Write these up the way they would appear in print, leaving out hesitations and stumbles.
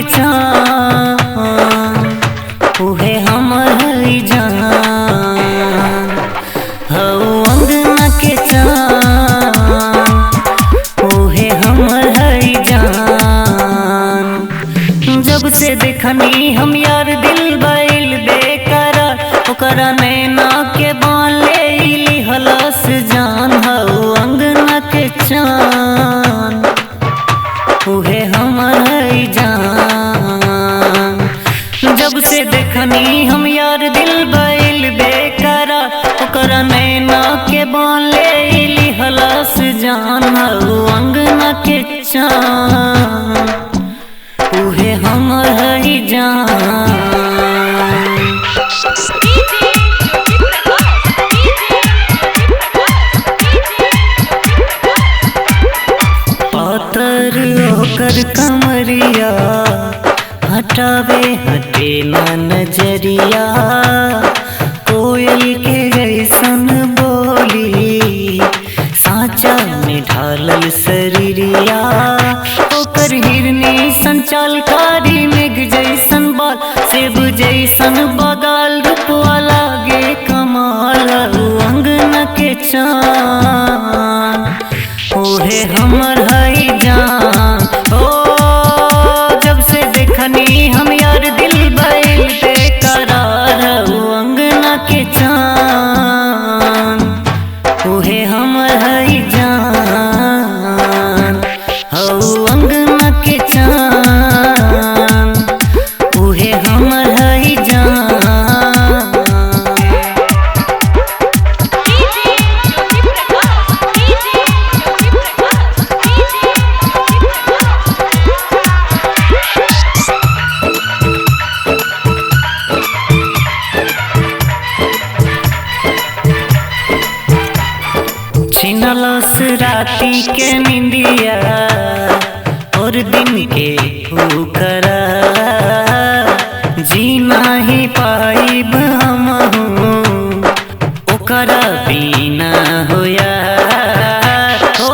के चान उहे हमर हई जान। हौ अंगना के चान उहे हमर हई जान। जब से देखनी हम यार दिल बैल बेकरार, ओकरा नैना के बाल ले हलस जान। हौ अंगना के चान उहे हमर हई जान। जब से देखनी हम यार दिल बैल बेकरार, ओकरा नैना के बाल ले हलस जान। हौ अंगना के चान उहे हमर हई जान। पातर होकर कमरिया हटावे हटे ना नजरिया, कोयल के जैसन बोली साचा में ढालल शरीरिया। ओकर हिरनी संचालकारी मेघ जैसन बाल, सेब जैसन बगाल रूपवा लागे कमाल। अंगना के चान ओहे हमर हई जान। ओ जब से देखनी हम यार दिल बैल बेकरार, अंगना के चान ओहे हमर हई जान। हौ अंगना के चान ओहे हमर हई जान। छिनलस राती के निंदिया और दिन के करा, जीना ही पाइब हम ओकरा बिना होया। हो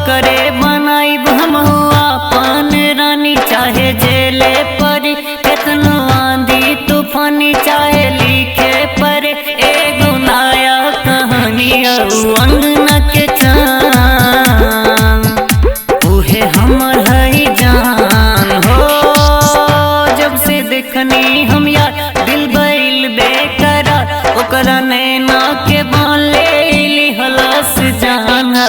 करे बनाइब हम अपन रानी, चाहे जेले परी केतनो आंधी तूफानी, चाहे लिखे पर एगो नया कहानी। अंगना के चान उहे हमर हई जान। हो जब से देखनी हम यार दिल बैल बेकरार, ओकरा नैना के बाल ले हलस जान। हौ